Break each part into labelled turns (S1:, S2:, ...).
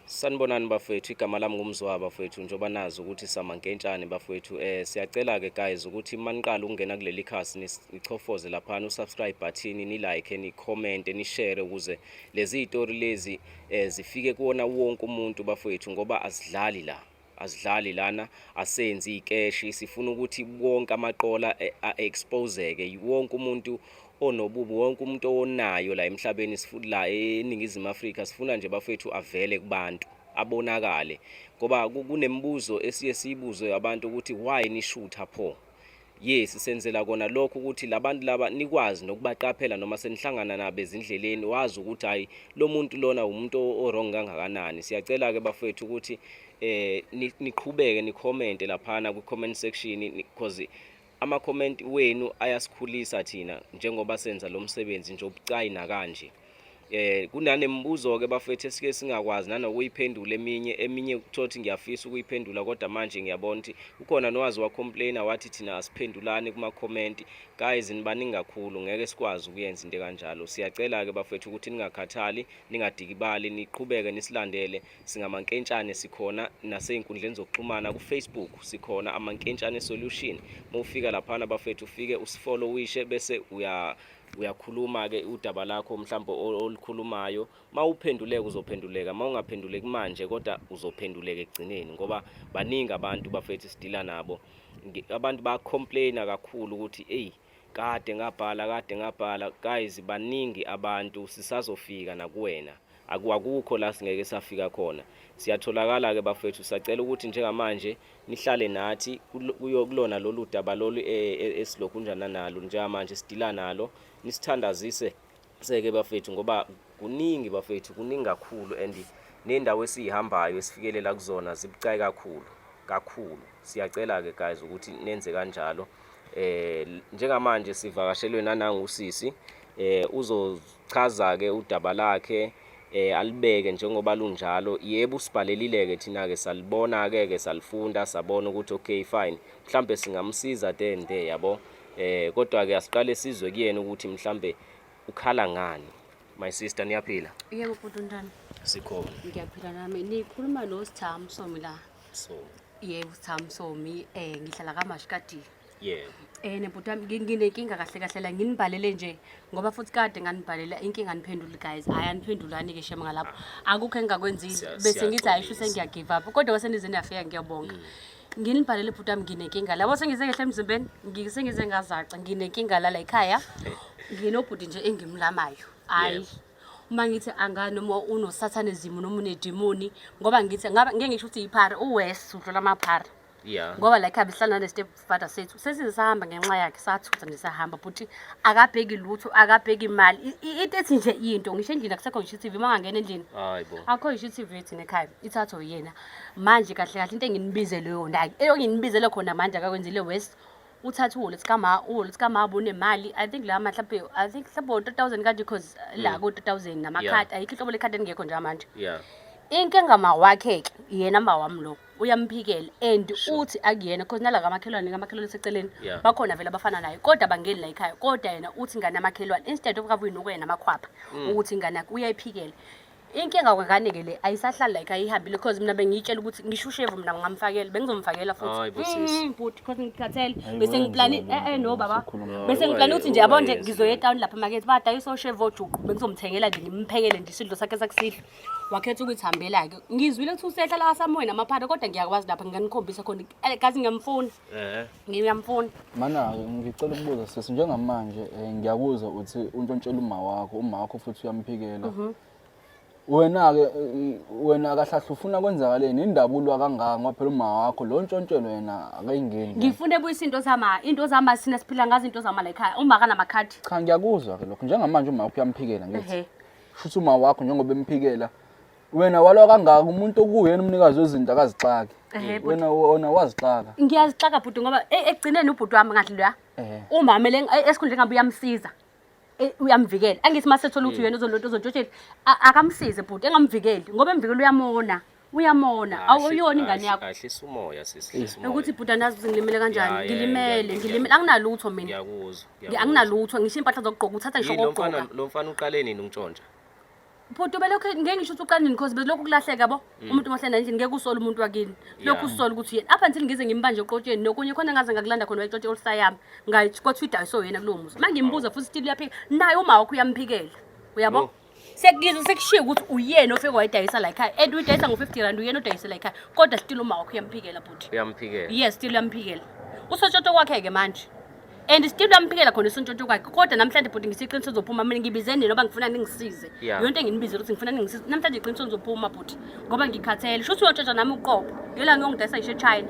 S1: Sanibonani bafowethu, igama lami nguMzwa bafowethu, njengoba nazi ukuthi samankentshane bafowethu. Siyacela ke guys ukuthi maniqala ukungena kuleli khasi nichofoze laphana usubscribe button, ni like, ni comment, ni share ukuze lezi zitori lezi zifike kuwona wonke umuntu bafowethu, ngoba asidlali la. Asidlali lana, asenzi ikeshi, sifuna ukuthi wonke amaqola a-exposeke, wonke umuntu onobubi, wonke umuntu owonayo la emhlabeni, sifuna la eNingizimu Afrika, sifuna nje bafethu avele kubantu, abonakale, ngoba kunemibuzo esiye siyibuze abantu ukuthi why nishutha pho. Yes, senzela kona lokho ukuthi labantu laba nikwazi nokubaqaphela noma senihlangana nabo ezindleleni, wazi ukuthi hayi, lo muntu lona umuntu o-wrong kangakanani. Siyacela ke bafethu ukuthi niqhubeke ni-comment laphana ku comment section, because ama comment wenu ayasikhulisa thina njengoba senza lo msebenzi nje obucayi nakanje. Kunanemibuzo ke bafethu esike singakwazi nanokuyiphendula, eminye kuthothi ngiyafisa ukuyiphendula, kodwa manje ngiyabona ukuthi ukhona nowazi wacomplaina wathi thina asiphendulani kuma comment. Guys, nibaningi kakhulu, ngeke sikwazi ukuyenza into kanjalo. Siyacela ke bafethu ukuthi ningakhathali, ningadikibali, niqhubeke nisilandele. Singamankentshane, sikhona nasey'nkundleni zokuxhumana, ku-Facebook sikhona, Amankentshane Solution. Uma ufika laphana bafethu, ufike usifollowishe, bese uyakhuluma ke udaba lakho mhlawumbe olukhulumayo. Mawuphenduleka uzophenduleka, mawungaphenduleki manje kodwa uzophenduleka ekugcineni, ngoba baningi abantu bafethu sidila nabo. Abantu bayacomplaina kakhulu ukuthi eyi, kade ngabhala, kade ngabhala. Guys, baningi abantu, sisazofika nakuwena, akukho la singeke safika khona. Siyatholakala ke bafethu. Sacela ukuthi njengamanje nihlale nathi kuyo kulona lolu daba lolu esilokhu njana nalo njengamanje sidila nalo, nisithandazise seke bafethu, ngoba kuningi bafethu, kuningi kakhulu, and nendawo esiyihambayo esifikelela kuzona zibucayi kakhulu kakhulu. Siyacela ke guys ukuthi nenze kanjalo. Njengamanje sivakashelwe nanangusisi, uzochaza ke udaba lakhe, alibeke njengoba lunjalo. Yebo, usibhalelile ke, thina ke salibona ke salifunda, sabona ukuthi okay, fine, mhlambe singamsiza there and there, yabo. Kodwa ke asiqale sizwe kuyena ukuthi mhlambe ukhala ngani. My sister, niyaphila?
S2: Yebo bhuti, unjani?
S1: Sikhona.
S2: Ngiyaphila nami. Nikhuluma lo Sitha Msomi la.
S1: So
S2: Yebo, Sitha Msomi, ngihlala kaMashikadile. Nebhuti wami, nginenkinga kahle kahle la, nginibhalele nje ngoba futhi kade nganibhalela inkinga, niphendule guys. Hayi, aniphendulani ke shema ngalapho. Akukho engingakwenzile. Bese ngithi hayi, sho
S1: Siyaxolisa.
S2: Sengiya give up. Kodwa kwase nize niyafika, ngiyabonga. Nginibhalele bhuti wami, nginenkinga. Labo sengize ngehle emzimbeni, ngisengize ngazaca, nginenkinga la la ekhaya. Nginobhuti nje engimlamayo. Hayi. Uma ngithi anga noma unosathanism noma unedimoni, ngoba ngithi ngaba ngeke ngisho ukuthi iphara, uwes udlula amaphara, ngoba la ekhaya besihlala nale step father sethu, sesize sahamba ngenxa yakhe, sathutha nje sahamba. But akabheki lutho, akabheki imali. Into ethi nje into ngisho endlini akusekho ngisho i-TV. Uma ngangena endlini
S1: Hayi bo.
S2: akho ngisho i-TV yethu ekhaya, ithathwe uyena. Manje kahle kahle into enginibizele yona, eyonginibizele khona manje, akakwenzile west, uthathe uwallet kama, uwallet kama unemali, I think la mhlawumbe, I think mhlawumbe 3000 kanje, because la ko 3000 namakhadi, ayikho inhlobo lekhadi engekho njengamanje. Inkinga ma wakhe-ke yena, ma wami lo uyamphikela and uthi akuyena, cause nala kamakhelwane seceleni bakhona vele abafana naye, kodwa abangeni la ekhaya. Kodwa yena uthi ingane yamakhelwane, instead of kabuye nokwena namakhwapha ukuthi ingane yakhe uyayiphikela. Inkinga kwengane-ke le ayisahlali la ekhaya, ihambile, cause mina bengiyitshela ukuthi ngisho ushevu mina ngingamfakela, bengizomfakela futhi.
S1: Hayi bo, sisi.
S2: Bhuti, cause ngikhathele.
S3: Hayi,
S2: Bese ngiplani
S3: wenziwa
S2: no
S3: lento,
S2: baba,
S3: usukhuluma.
S2: bese ngiplane ukuthi nje yabo nje
S1: Ungayenzi
S2: ngizoya
S1: leyo.
S2: etawuni lapha emakethe, badayisa oshevu, ojuqu, bengizomthengela nje, ngimphekele nje isidlo sakhe sakusihlwa. Wakhetha ukuyithambela-ke. Ngizwile ukuthi usehlala kasamoya namaphara, kodwa ngiyakwazi lapha, nginganikhombisa khona. Kazi ngiyamfuna. Ngiyamfuna.
S3: Mana-ke ngicela ukubuza sisi, njengamanje ngiyakuzwa uthi untshontshela uma wakho, uma wakho futhi uyamphikela. Wena-ke wena kahle kahle ufuna kwenzakaleni, indaba ulwa kangaka? Ngoba phela uma wakho lo ntshontshelo yena akayingeni.
S2: Ngifuna ebuyisa into zama, into zama, sina siphila ngazo into zama la ekhaya, uma kanamakhadi.
S3: Cha, ngiyakuzwa-ke lokho. Njengamanje uma wakho uyamphikela, ngithi shuthi uma wakho njengoba emphikela, wena walwa kangaka, umuntu okuyena umnikazi wezinto akazixaki.
S2: Ehhe, bhuti.
S3: Wena wazixaka.
S2: Ngiyazixaka bhuti, ngoba ekugcineni ubhuti wami ngathi loya umama le esikhundleni ngabe uyamsiza, uyamvikela. Angithi uma sethola ukuthi uyena uzolonto uzontshontshela, akamsize bhuti, engamvikeli, ngoba emvikela uyamona, uyamona, awuyona ingane yakho.
S1: Ahlisa umoya sisi, hlisa umoya.
S2: Ukuthi bhuti, andazi ukuthi ngilimele kanjani.
S1: Ya,
S2: Ngilimele,
S1: ngilimele.
S2: Anginalutho mina.
S1: Ngiyakuzwa. Ngiyakuzwa.
S2: Anginalutho, ngisho iy'mpahla zokugqoka, uthatha ngisho
S1: Yini lo
S2: okokugqoka.
S1: mfana, lo mfana uqale nini ukuntshontsha?
S2: Bhuti belokhu ngeke ngisho ukuthi uqala nini cause belokhu kulahleka yabo. Umuntu mahlala endlini ngeke usole umuntu wakini. Lokhu usole ukuthi yena. Up until ngize ngimbanje eqotsheni nokunye khona ngaze ngakulanda khona wayetshontshe olsa yami. Ngayithi kwathiwa idayiswe yena kulowo muzi. Mangimbuza futhi still uyaphika. Naye uma wakho uyamphikela. Uyabo?
S1: Yo.
S2: Sekuyize sekushiye ukuthi uyena ofike wayidayisa la ekhaya. And uyidayisa ngo-50 rand uyena odayise la ekhaya. Kodwa still uma wakho uyamphikela bhuti.
S1: Uyamphikela.
S2: Yes, still uyamphikela. Usotshotshwa kwakhe-ke manje. And still uyamphikela khona usontshontsho kwakhe. Kodwa namhlanje bhuti ngithi iqiniso lizophuma mina ngibizeni noba ngifuna ningisize.
S1: Yeah.
S2: Yonke enginibizela ukuthi ngifuna ningisize. Namhlanje iqiniso lizophuma bhuti ngoba ngikhathele. Shuthi uyontshontsha nami uqobo. Ngela ngiyongidayisa ngisho eChina.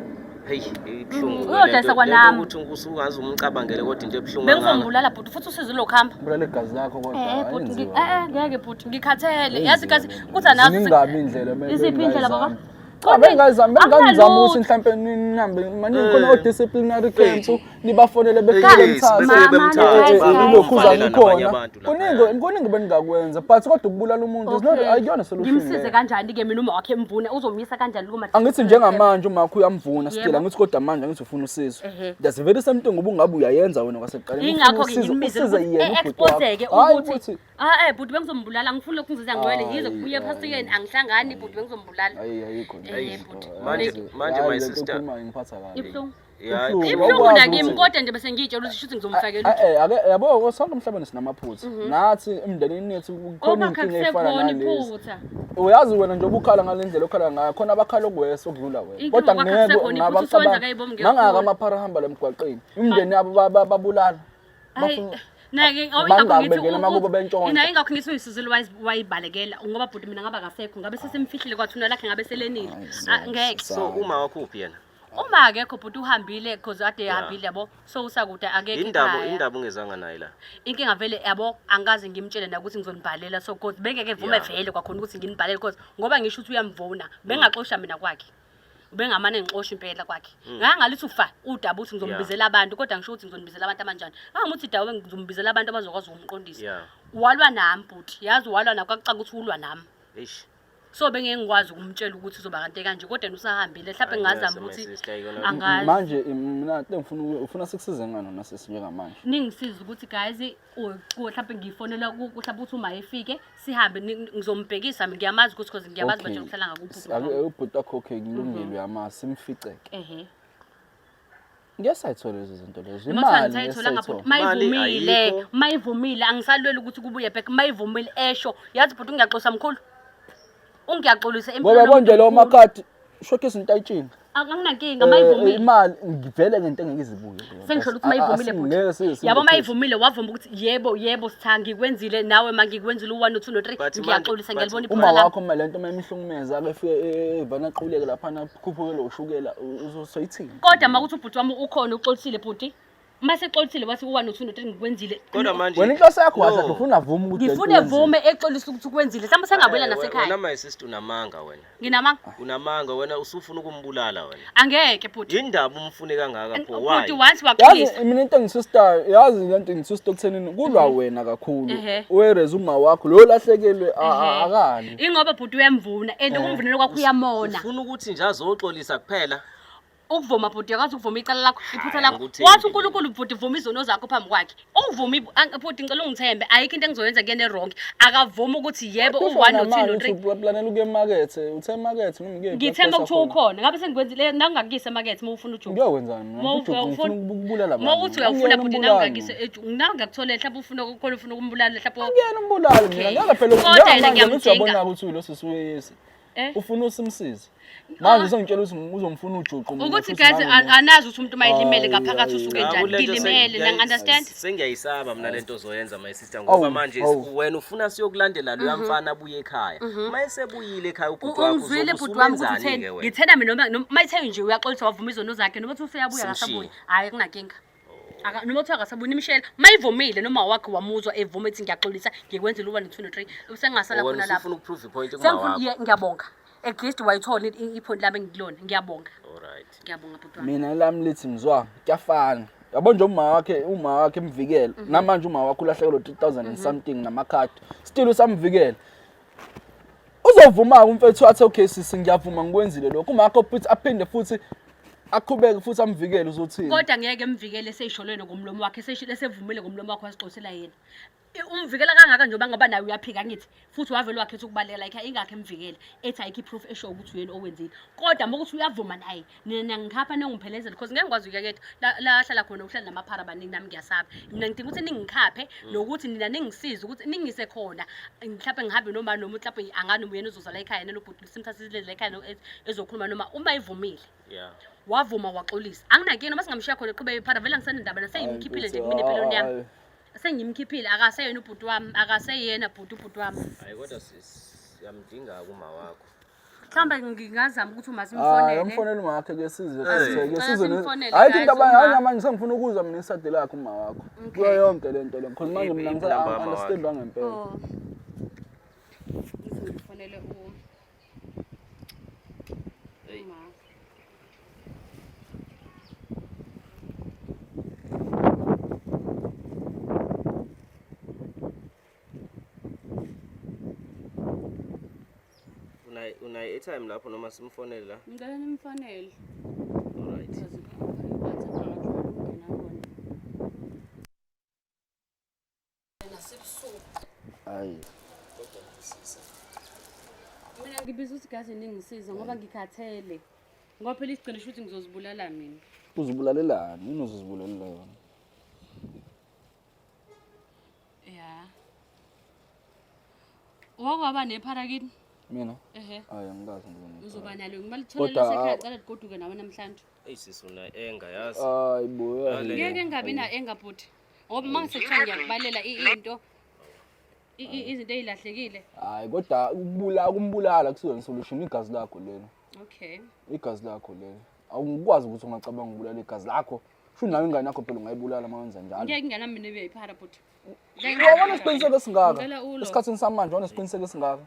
S1: Hey, ibuhlungu.
S2: Uyodayisa kwanami.
S1: Ukuthi usungaze umcabangele kodwa into ebuhlungu kangaka.
S2: Bengizombulala bhuti futhi usizo lokuhamba.
S3: Bulala igazi lakho kodwa
S2: Eh bhuti
S3: ayenziwa.
S2: ngeke bhuti ngikhathele. Yazi
S3: Yenziwa
S2: kazi
S3: lento.
S2: kuthi anazi.
S3: Ziningi kabi indlela kumele
S2: Iziphi indlela baba?
S3: bengayizama. Cha bengayizama bengangizama ukuthi mhlampe nihambe maningi khona o-disciplinary camp nibafonele befike
S1: Yes,
S3: bemthathe.
S1: befike
S2: Mama,
S1: bemthathe,
S2: guys,
S1: bamvalela
S3: Lokhuza
S1: nabanye
S3: nikhona.
S1: abantu lapha.
S3: Kuningi kuningi beningakwenza but kodwa ukubulala umuntu is not akuyona solution.
S2: Ngimsize
S3: leyo.
S2: kanjani ke mina uma wakhe emvune uzomisa kanjani kuma
S3: Angithi njengamanje uma wakho uyamvuna still
S2: Yebo.
S3: angithi kodwa manje angithi ufuna usizo.
S2: Ehhe.
S3: That's the very same thing ngoba ungabe uyayenza wena kwasekuqaleni. Ufuna
S2: Ingakho ke
S3: usizo,
S2: ngimbize
S3: usize
S2: ukuthi
S3: yena ubhuti wakho.
S2: e-expose-ke
S3: Hhayi
S2: ukuthi
S3: ukuthi
S2: ah eh bhuti bengizombulala ngifuna lokhu ngiziza ngcwele
S3: Hayi,
S2: yize kubuye
S3: hayi.
S2: phasikeni angihlangani bhuti bengizombulala.
S3: ayi ayikho nje.
S2: Eh, bhuti.
S1: Manje- manje my sister-
S3: Hayi ngiphatha kabi.
S2: Ibuhlungu.
S1: Yeah,
S3: Ibuhlungu.
S2: Ibuhlungu
S3: Awukwazi
S2: nakimi
S3: ukuthi-
S2: kodwa nje bese ngiyitshela ukuthi shuthi ngizomfakela
S3: Eh, eh, ake yabo sonke emhlabeni sinamaphutha. Nathi emndenini yethu kukhona
S2: Okwakhe
S3: inkinga efana
S2: kusekhona
S3: nalezi.
S2: iphutha.
S3: Uyazi wena nje ubukhala ngale ndlela okhala ngayo khona abakhala okuwesa okudlula wena.
S2: Inkinga
S3: Kodwa
S2: kwakhe
S3: ngeke
S2: kusekhona iphutha, usuwenza kayibomi ngiyakholwa.
S3: mangaka amaphara ahamba la emgwaqeni. Imindeni yabo babulala.
S2: Hayi,
S3: Bafuna-
S2: naye oh,
S3: Bangaki
S2: ingakho ngithi
S3: bengena emakubo bentshontsha.
S2: naye ingakho ngithi uyisizulu wayibalekela ngoba bhuti mina ngaba kasekho ngabe sesimfihlile kwathuna lakhe ngabe selenile. Ah, ngeke.
S1: So uma wakho uphi yena?
S2: Uma akekho bhuti uhambile cause ade ehambile yabo so usakude akekho
S1: Indaba
S2: ekhaya.
S1: indaba ungezanga naye la.
S2: Inkinga vele yabo angikaze ngimtshele nakuthi ngizonibhalela so cause bengeke vume
S1: Yeah.
S2: vele kwakhona ukuthi nginibhalele cause ngoba ngisho ukuthi uyamvuna bengaxosha mina kwakhe. Bengamane ngixosha impela kwakhe. Ngangalithi ufa udaba ukuthi ngizombizela abantu kodwa ngisho ukuthi ngizonibizela abantu abanjani. Ngangimuthi dawe ngizombizela abantu abazokwazi ukumqondisa.
S1: Yeah.
S2: Walwa nami bhuti yazi walwa nami kwakucaka ukuthi ulwa nami.
S1: Eish.
S2: So bengeke ngikwazi ukumtshela ukuthi uzoba kanti kanje kodwa yena usahambile mhlawumbe
S1: Hayi,
S2: ngingazama
S1: nase, my
S2: ukuthi
S1: sister, ayikona-
S2: angazi.
S3: Manje mina into engifuna ufuna sikusize ngani nasisi njengamanje?
S2: Ningisize ukuthi guys mhlawumbe ngifonela mhlawumbe ukuthi uma efike sihambe ngizombhekisa mina ngiyamazi ukuthi cause ngiyamazi
S3: Okay.
S2: manje uhlala ngakuphi
S3: Ake ubhuti wakho okay kulungile uyamazi simficeke.
S2: Ehe.
S3: Ngeke sayithola lezo zinto lezo.
S2: Noma kuthiwa
S3: Imali
S2: ngisayithola
S3: ngeke
S2: ngaphuti
S3: sayithola.
S1: Imali
S2: mayivumile
S1: ayikho.
S2: mayivumile angisalweli ukuthi kubuye back mayivumile esho yazi bhuti ngiyaxolisa mkhulu ungiyaxolisa
S3: Ngoba
S2: empilweni
S3: yabo nje
S2: yomuntu
S3: lawo
S2: mkhulu.
S3: makhadi shokhe izinto ayitshini.
S2: Anginankinga mayivumile.
S3: Imali ngivele ngento engeke izibuye. leyo.
S2: Sengisho ukuthi mayivumile
S3: Ngeke
S2: bhuti. Yabo mayivumile wavuma ukuthi yebo yebo sitha ngikwenzile nawe mangikwenzile u1 no 2 no 3
S1: But manje-
S2: ngiyaxolisa
S1: but-
S2: ngiyalibona
S3: Uma
S2: iphutha lami.
S3: wakho uma lento uma imhlukumeza ake fike evana aquleke laphana khuphukele ushukela uzoyithini?
S2: Kodwa makuthi ubhuti wami ukhona uxolisile bhuti. Uma sexolisile wathi u1 no 2 no 3 ngikwenzile.
S1: Kodwa manje
S3: Wena inhloso yakho
S1: No.
S3: kahle ufuna avume ukuthi lento
S2: Ngifune
S3: uyenzile.
S2: vume exolisa ukuthi ukwenzile. Mhlawumbe sengabuyela
S1: Eh,
S2: nasekhaya.
S1: Wena my sister unamanga wena.
S2: Nginamanga.
S1: Unamanga wena usufuna ukumbulala wena.
S2: Angeke bhuti.
S1: Yindaba umfune kangaka pho why?
S2: Bhuti once waxolisa.
S3: Yazi mina into engisistayo yazi lento engisista ekuthenini kulwa wena kakhulu
S2: Ehhe.
S3: whereas uma wakho lo lahlekelwe
S2: Ehhe.
S3: akali
S2: Ingoba bhuti uyamvuna and ukumvunela kwakho uyamona.
S1: Ufuna ukuthi nje azoxolisa kuphela.
S2: Ukuvuma bhuti uyakwazi ukuvuma icala lakho iphutha
S1: Hhayi,
S2: lakho.
S1: angikuthembi
S2: Wathi
S1: mina.
S2: uNkulunkulu bhuti vuma izono zakho phambi kwakhe. Ungivuma bhuti ngicela ungithembe ayikho into engizoyenza kuyena e-wrong. Akavumi ukuthi yebo u-1 no 2 no 3.
S3: Uplanela ukuya emakethe uthe emakethe noma ngeke
S2: Ngithemba ukuthi ukhona. Ngabe sengikwenzile nangingakuyisa emakethe uma ufuna ujuku.
S3: Ngiyokwenzani mina
S2: Uma
S3: Ujuku ngifuna ukubulala
S2: Uma uthi uyawufuna bhuti nangingakuyisa ejuku. Nangingakutholela mhlawumbe ufuna ukukhona ufuna ukumbulala mhlawumbe.
S3: Angiyena umbulali mina
S2: Okay.
S3: ngeke phela
S2: Kodwa yena
S3: njengamanje ngithi
S2: ngiyamdinga.
S3: uyabona ukuthi ulo sisi uyeyisa
S2: Eh?
S3: ufuna usimsize manje usengitshela ukuthi uzomfuna ujuqu mina
S2: Ukuthi
S3: futhi
S2: guys
S3: nami
S2: anazi ukuthi umuntu uma elimele
S3: Ayi,
S2: ngaphakathi
S3: ayi.
S2: usuke
S1: Cha,
S2: njani.
S1: kulento
S2: Ngilimele nang-understand?
S1: Sengiyayisaba mina lento ozoyenza my sister
S3: Awu,
S1: ngoba manje
S3: awu.
S1: wena ufuna siyokulandela loya mfana abuye ekhaya. Uma esebuyile ekhaya ubhuti wakho
S2: Ungizwile
S1: uzobe
S2: bhuti wami ukuthi
S1: usumenzani-ke
S2: utheni?
S1: wena?
S2: Ngithena mina noma uma ethe nje uyaxolisa wavuma izono zakhe noma uthi useyabuya
S1: Simshiye.
S2: akasabuyi. Hhayi kunankinga. Noma kuthiwa akasabuyi nimshela. Mayivumile noma wakhe wamuzwa evuma ethi ngiyaxolisa ngikwenzile u-1 no 2 no 3 usengasala
S1: Wena
S2: khona lapho.
S1: usufuna ukuprove ipoint kuma
S2: Sengifuna
S1: wakho.
S2: ye, ngiyabonga. At least wayithola ipoint lami engilona. Ngiyabonga.
S1: Alright.
S2: Ngiyabonga bhuti wami.
S3: Mina lami lithi mzwa kuyafana yabo nje uma wakhe emvikela namanje uma wakhe ulahlekelwe 3000 and something namakhadi still usamvikela uzovuma-ke umfethu athi okay sisi ngiyavuma ngikwenzile lokhu uma wakho futhi aphinde futhi aqhubeke futhi amvikele uzothini
S2: Kodwa ngeke emvikele seyisholweni ngomlomo wakhe seyishilo esevumile ngomlomo wakhe wasixolisela yena. Umvikela kangaka njengoba ngoba naye uyaphika ngithi futhi wavele wakhetha ukubaleka like ingakho emvikela ethi ayikho i-proof esho ukuthi uyena owenzile kodwa uma ukuthi uyavuma naye nina niyangikhapha ningiphelezele because ngeke ngikwazi ukuya kethu la la ahlala khona uhlala namaphara abaningi nami ngiyasaba mina ngidinga ukuthi ningikhaphe nokuthi nina ningisize ukuthi ningise khona mhlawumbe ngihambe noma noma mhlawumbe angani uyena uzoza la ekhaya nalobhuti simthathe silezi la ekhaya ezokhuluma noma uma ivumile
S1: yeah
S2: wavuma waxolisa anginankinga noma singamshiya khona eqhubeke ephara vele angisenendaba nasengimkhiphile nje kumina empilweni yami sengimkhiphile akaseyena ubhuti wami akaseyena bhuti ubhuti wami
S1: hayi kodwa siyamdinga kuma wakho
S2: mhlawumbe ngingazama ukuthi uma
S3: Hayi,
S2: simfonele
S3: umfonele uma wakhe ke size
S1: Hey.
S3: ke size.
S2: Simfonele,
S3: Hayi
S2: guys,
S3: into abanye
S2: uma.
S3: hayi manje sengifuna ukuzwa mina isade lakhe uma wakho. Kuyo yonke le nto le. Because manje mina
S1: Iphi inamba yama
S3: ngisa-understand ngempela.
S2: Oh. Ngithi ngifonele u
S1: Hey.
S2: uma.
S1: Unayi unayi airtime lapho noma simfonele la?
S2: Ngicela nimfonele.
S1: Alright.
S2: Because i-WhatsApp angajwayele ukungena kona. Nasebusuku.
S3: Hayi.
S2: Mina ngibiza ukuthi gaze ningisize ngoba ngikhathele. Ngoba phela isigcino shuthi ngizozibulala mina.
S3: Uzibulalelani? Yini ozozibulalela yona?
S2: Ya. Wake waba nephara kini?
S3: Mina?
S2: Ehhe.
S3: Hayi angikaze ngibe nephara.
S2: Uzoba nalo ngibalithola
S3: Kodwa,
S2: lasekhaya
S3: ah,
S2: cela ligoduke nawe namhlanje.
S1: Eyi sisi una anger yazi.
S3: Hayi bo.
S1: Ngeke
S2: Ngeke ngingabi na anger bhuti. Ngoba uma ngisekuthiwa ngiyakubalela into izinto ey'lahlekile.
S3: Hayi kodwa ukubulala kumbulala kusiyona solution igazi lakho lelo.
S2: Okay.
S3: Igazi lakho lelo. Awukwazi ukuthi ungacabanga ukubulala igazi lakho. Sho nawe ingane yakho phela ungayibulala uma wenza njalo.
S2: Ngeke ingane yami mina ibe yiphara bhuti.
S3: Wabona isiqiniseko esingaka.
S2: Ngicela ulo.
S3: Esikhathini samanje wona isiqiniseko esingaka.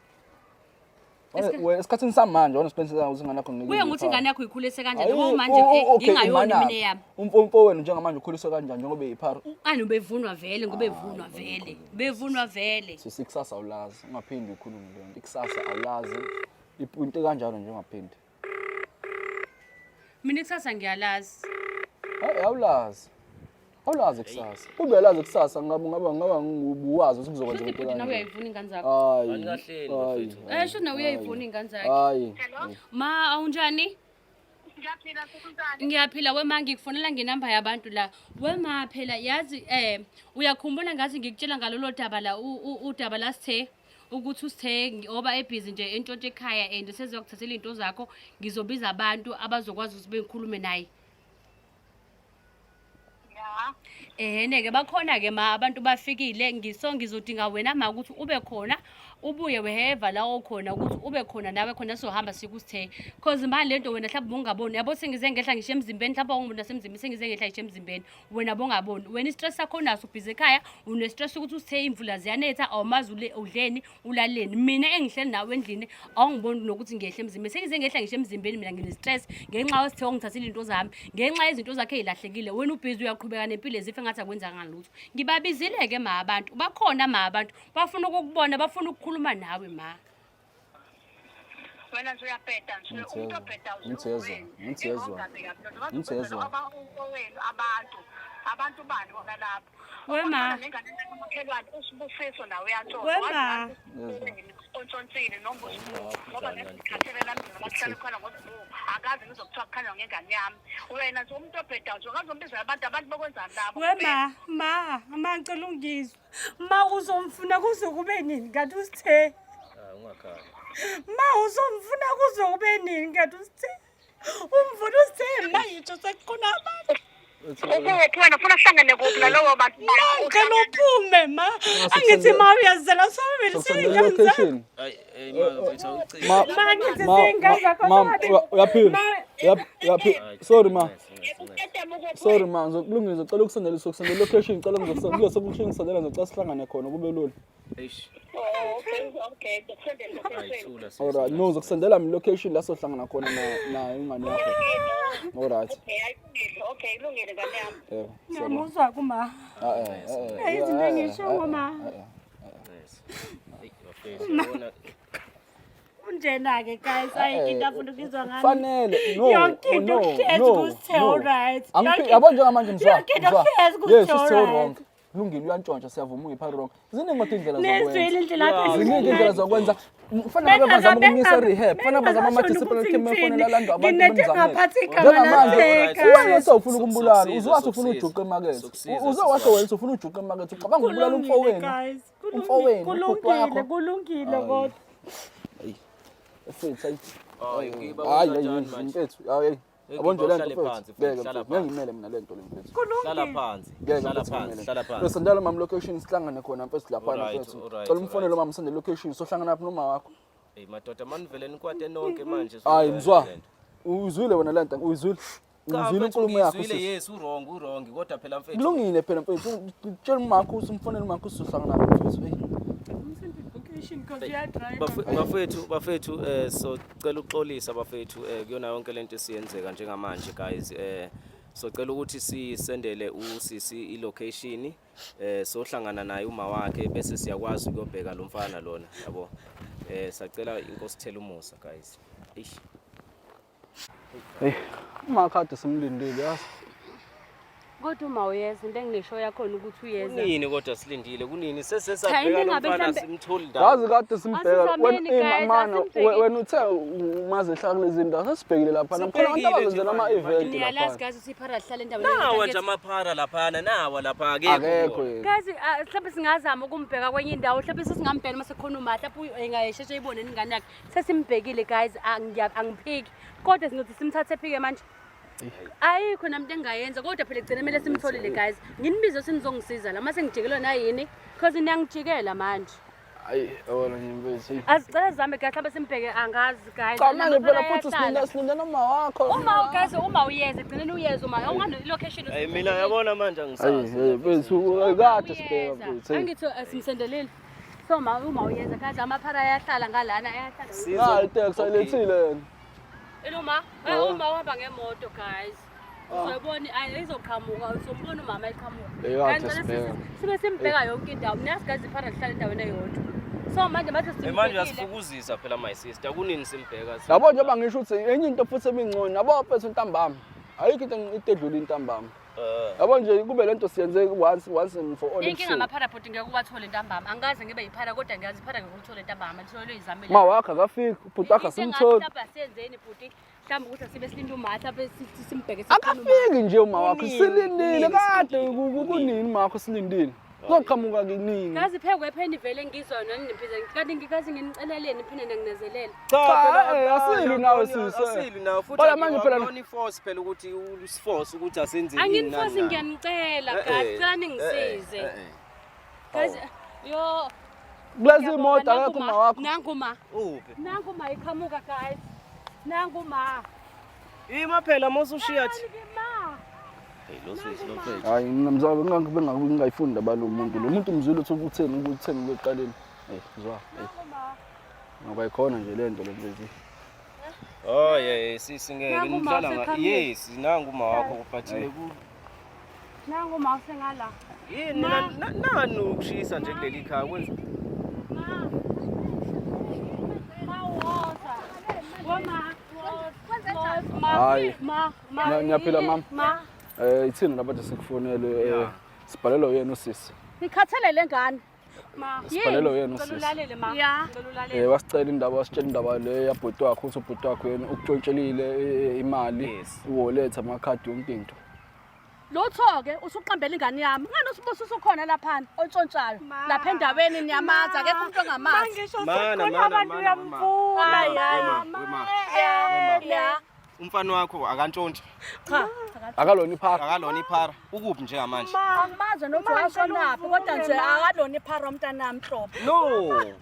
S3: Esikhathini samanje wona isiqiniseko ukuthi ingane yakho ngeke.
S2: Kuye ngokuthi ingane yakho uyikhulise kanjani
S3: Ayi,
S2: ngoba manje
S3: okay,
S2: ngingayoni
S3: imana.
S2: mina eyami.
S3: Umfo wenu njengamanje ukhuliswe kanjani njengoba eyiphara?
S2: Ani ubevunwa vele ngoba evunwa vele. Bevunwa vele.
S3: Sisi ikusasa awulazi, ungaphindi ukhulume leyo nto. Ikusasa awulazi. Into kanjalo nje ungaphindi.
S2: Mina ikusasa ngiyalazi.
S3: Hayi awulazi. Awulazi kusasa. Ube uyalazi kusasa ngabe ngabe ngabe ubuwazi ukuthi kuzokwenzeka
S2: Shuthi
S3: into
S2: bhuti nawe
S3: kanje.
S2: uyayivuna ingane zakho.
S3: Hayi.
S1: Anikahleni,
S3: hayi,
S1: bafethu.
S2: Eh shuthi nawe uyayivuna ingane zakhe.
S3: Hayi.
S2: Ma awunjani?
S4: Ngiyaphila kunjani?
S2: Ngiyaphila wema ngikufonela ngenamba yabantu la. Wema phela yazi uyakhumbula ngathi ngikutshela ngalolo daba la udaba la sithe ukuthi usithe ngoba ebhizi nje entshontshe ekhaya and seziyakuthathela izinto zakho ngizobiza abantu abazokwazi ukuthi bengikhulume naye.
S4: Ya.
S2: Ehene-ke bakhona-ke ma abantu bafikile ngiso ngizodinga wena ma ukuthi ube khona ubuye weheva la okhona ukuthi ube khona nawe khona sizohamba sikusithe cause ma lento wena mhlawumbe ungaboni yabo sengize ngehla ngisho emzimbeni mhlawumbe awungiboni nasemzimbeni sengize ngehla ngisho emzimbeni wena bongaboni wena i-stress sakho unaso ubhizi ekhaya une-stress ukuthi usithe imvula ziyanetha awumazi udleni ulaleni mina engihleli nawe endlini awungiboni nokuthi ngehle emzimbeni sengize ngehla ngisho emzimbeni mina ngine-stress ngenxa yosithe ongithathile into zami ngenxa yezinto zakhe ey'lahlekile wena ubhizi uyaqhubeka nempilo ezife ngathi akwenzanga lutho ngibabizile-ke ma abantu bakhona ma abantu bafuna ukukubona bafuna ukukhuluma nawe ma
S4: Wena nje uyabheda nje umuntu obheda
S3: Ngithezwa, ngithezwa. Ngithezwa.
S4: Owenu abantu abantu bani bona lapho
S2: We ma.
S4: nengane kamakhelwane usibusiso nawe uyathola
S2: We ma.
S4: ontshontshile noma usibu ngoba ngesikhathele nami noma kuhlala khona ngosibu akaze ngizokuthiwa kukhanywa ngengane yami wena nje umuntu obheda nje ungazombizela abantu abantu bokwenzani labo
S5: We ma, ma, ma ngicela ungizwe. Ma uzomfuna kuze kube nini kanti usithe?
S1: Ah ungakhali.
S5: Ma uzomfuna kuze kube nini kanti usithe? Umfuna usithe ma yitsho sekukhona abantu.
S4: Ukuphi wena ufuna kuhlangane kuphi nalowo bantu
S5: Ma ngicela uphume ma. Angithi ma uyazela sobabili
S3: Sokusendela
S5: siyingane zakho.
S3: location.
S1: Hayi hey ma mfethu awucike.
S3: Ma
S5: Ma ngithi
S3: ma
S5: siyingane zakho
S3: ma
S5: sobabili.
S3: uyaphila.
S5: Ma
S3: Uyaphila. Sorry ma. Sorry ma, ngizokulungisa ngicela ukusendela sokusendela location ngicela ngizokusendela ngizokusendela ngizocela sihlangane khona kube lula.
S1: Eish.
S4: Okay, okay, ngizokusendela
S1: Hayi
S4: location.
S1: thula sisi.
S3: Alright, no ngizokusendela mina location la sohlangana khona na nayo ingane yakho. Alright.
S4: Okay, ayilungile. Okay, ilungile ngane yami.
S3: Yebo. siyabonga.
S5: Ngiyamuzwa kuma.
S3: Ah, eh, eh,
S5: Hayi, izinto
S3: eh,
S5: engiyishoyo,
S3: eh,
S5: ma.
S3: eh, eh.
S1: Nice. Eyi bafethu yabona
S5: Unjena-ke guys, ayikho into afuna ukuyizwa ngami.
S3: Fanele no
S5: Yonke into
S3: no,
S5: kuhlezi
S3: no,
S5: kusithe
S3: no.
S5: alright.
S3: Angiphi
S5: Yonke-
S3: yabo njengamanje mzwa.
S5: Yonke into
S3: mzwa.
S5: kuhlezi
S3: Yes,
S5: kusithe
S3: usithe
S5: alright.
S3: wrong. Kulungile uyantshontsha siyavuma uyipha wrong. Ziningi kodwa indlela zokwenza.
S5: Nezwile indlela aphendula
S3: Ziningi indlela
S5: ngayo.
S3: zokwenza. Kufanele ngabe bazama ukumyisa rehab. Kufanele bazama ama-disciplinary team efonela alandwa abantu
S5: Nginethe
S3: bemzamele.
S5: ngaphathi igama
S3: Njengamanje
S5: lahleka.
S3: uwena osewufuna ukumbulala,
S1: Sokusiza,
S3: uze wathi ufuna
S1: sokusiza.
S3: ujuqa emakethe.
S1: Sokusiza,
S3: Uze washo
S1: sisi
S3: wena uthi ufuna ujuqa emakethe, ucabanga ukubulala
S5: Kulungile
S3: umfowenu.
S5: guys.
S3: Umfowenu, ubhuti
S5: Kulungile,
S3: wakho.
S5: kulungile kodwa.
S3: Mfethu, hayi.
S1: Hayi, ngiba
S3: Hayi,
S1: kanjani
S3: hayi,
S1: manje?
S3: mfethu, hayi. Yabo nje
S1: Ngiba
S3: lento
S1: uhlale
S3: mfethu.
S1: phansi, mfethu,
S3: Ngeke
S1: hlala
S3: mfethu, ngeke
S1: phansi.
S3: ngimele mina lento le mfethu.
S1: Hlala phansi.
S3: Ngeke
S1: Hlala
S3: mfethu
S1: phansi,
S3: ngimele.
S1: hlala phansi.
S3: Bese njalo mama location sihlangane khona mfethu laphana
S1: Alright,
S3: mfethu.
S1: alright,
S3: Cela umfonele
S1: alright.
S3: mama sende location sohlangana lapho noma wakho.
S1: Hey madoda manivele nikwate nonke manje.
S3: Hayi mzwa. Uyizwile wena lento, uyizwile.
S1: Cha,
S3: Uyizwile
S1: mfethu,
S3: inkulumo yakho
S1: ngiyizwile,
S3: sisi.
S1: yes u-wrong u-wrong kodwa phela mfethu.
S3: Kulungile phela mfethu. Tshela umakho usumfonele umakho sizohlangana lapho mfethu. Hey.
S1: Bafethu bafethu so cela ukuxolisa bafethu kuyona yonke lento esiyenzeka njengamanje guys so cela ukuthi sisendele usisi i-location sohlangana naye uma wakhe bese siyakwazi ukuyobheka lo mfana lona yabo sacela inkosi thela umusa guys. Eish.
S3: Hey, umakho kade simlindile yazi.
S2: Kodwa uma uyeza into enginesho yakhona ukuthi uyeza.
S1: Kunini kodwa silindile kunini
S2: Cha,
S1: sesesabheka
S2: into
S1: lo
S2: engabe
S1: mfana
S2: mhlambe-
S1: simtholi ndawo.
S3: Yazi kade simbheka wena
S2: Asizameni, guys,
S3: mana
S2: asimbheki.
S3: wena uthe umaze ehlala kulezi ndawo sesibhekile lapha khona abantu
S1: Sibhekile
S3: abazenzela
S1: nje
S3: ama-event
S2: Niyalazi
S3: lapha.
S2: guys ukuthi iphara lihlala endaweni
S1: Nawa
S2: eyodwa.
S1: nje amaphara laphana nawa lapha akekho.
S3: Akekho yena.
S2: Guys, mhlawumbe singazama ukumbheka kwenye indawo, mhlawumbe sesingambheka uma sekukhona uma, mhlawumbe engayesheshe ayibone ingane yakhe. Sesimbhekile guys, angiphiki. Kodwa singathi simthathe phike manje. Ayikho nami into engingayenza kodwa phela egcine kumele simtholile guys. Nginibize senizongisiza la mase ngijikelwa nayini because niyangijikela manje.
S3: Hayi, yabona nje mfethu. hey.
S2: Azicela zame guys, mhlawumbe simbheke angazi guys.
S3: Cha manje phela
S2: Amaphara
S3: futhi silinda
S2: ayahlala.
S3: silinda noma wakho.
S2: Uma guys uma uyeza egcineni uyeza uma ungane location.
S1: Hey mina yabona manje
S3: Hayi,
S1: angisazi.
S3: hey mfethu kade sibheka mfethu. hey.
S2: Angithi simsendelile. So ma uma uyeza guys amaphara ayahlala ngalana ayahlala.
S3: Nayi iteksi ayilethile yena.
S2: Iluma, uma uhamba ngemoto guys. Uzoyibona ayi izoqhamuka, uzombona umama eqhamuka.
S3: Eh, kade
S2: Guys,
S3: sibheka.
S2: Sibe simbheka yonke indawo. Mina guys iphara lihlala endaweni eyodwa. So manje manje
S1: Hey manje
S2: simbhekile.
S1: uyasifukuzisa phela my sister kunini simbheka.
S3: Yabo njengoba ngisho ukuthi enye into futhi ebingcono yabo mfethu ntambama. Ayikho into into edlula intambama. Yabo nje kube lento siyenze once and for all.
S2: Inkinga
S3: ebusuku.
S2: amaphara bhuti ngeke uwathole ntambama. Angikaze ngibe yiphara kodwa ngiyazi iphara ngeke ulithole ntambama. Lithole izamele.
S3: Ma wakho akafiki, ubhuti wakho asimtholi.
S2: Mhlawumbe asenzeni bhuti. Mhlawumbe ukuthi asibe silinde uma mhlawumbe simbheke sikhona uma.
S3: Akafiki nje uma wakho
S1: Kunini,
S3: silindile
S1: kunini
S3: kade
S1: silindile,
S3: kunini uma wakho silindile. Kuzoqhamuka kinini.
S2: Ngazi phekwe pheni vele ngizwa nani niphize. Kanti ngikazi nginiceleleni phinde nginezelele.
S1: Cha
S3: Cha, asilwi nawe sisi.
S1: Asilwi nawe futhi.
S3: Phela manje phela-
S1: akuyona i-force phela ukuthi usiforce ukuthi asenzeni.
S2: Anginifosi ngiyanicela guys, cela ningisize. Guys, yo
S3: Kulezi
S2: ngiyabonga,
S3: imoto
S2: nangu
S3: akekho
S2: ma,
S3: uma wakho.
S2: Nangu ma.
S1: Uphi?
S2: Nangu ma iqhamuka guys. Nangu ma.
S1: Ima phela mosushiya thi.
S2: Nangu ma.
S1: Hey lo sisi lo mfethu.
S3: Hayi mina mzwa ngingayifuni indaba lo muntu. Lo muntu mzwile ukuthi utheni ukutheni ekuqaleni. Hey mzwa, hey.
S2: Nangu ma.
S3: Ngoba ikhona nje le nto le mfethu.
S1: Oh yeah, sisi ngeke
S2: Nangu ma
S1: nidlala nga.
S2: useqhamukile.
S1: Yes, nangu uma wakho but ku
S2: Nangu ma usengala.
S1: yini nani ukushisa nje kuleli khaya kwenza
S2: Ma. Ma woza. Woma. Ma.
S3: Hayi.
S2: Ma. Ma.
S3: Ngiyaphila, mama.
S2: Ma.
S3: Ithini labantu sikufonele sibhalelwe uyena usisi.
S2: Ngikhathele le ngane. Ma.
S3: Sibhalelwe uyena
S2: Ngicela
S3: usisi.
S2: ulalele ma.
S5: Ya.
S2: Ngicela ulalele.
S3: Wasicela indaba wasitshela indaba le yabhuti wakho ukuthi ubhuti wakho yena ukutshontshelile imali,
S1: Yes.
S3: uwallet, amakhadi yonke into.
S2: Lutho-ke usuqambela ingane yami. Ngani usibusa usukhona laphana ontshontshayo.
S5: Ma.
S2: Lapha endaweni niyamazi akekho umuntu ongamazi.
S5: Mangisho
S1: Mana,
S5: sekukhona
S1: mana,
S5: abantu
S1: mana,
S5: uyamvuna.
S2: Hayi, hayi.
S1: Wema, wema.
S2: Ya.
S1: Umfana wakho akantshontshe.
S2: Cha.
S3: Akalona iphara.
S1: Akalona iphara. Ukuphi njengamanje?
S2: Angimazi nokuthi washonaphi kodwa nje akalona iphara umntanami hlobo.
S1: No.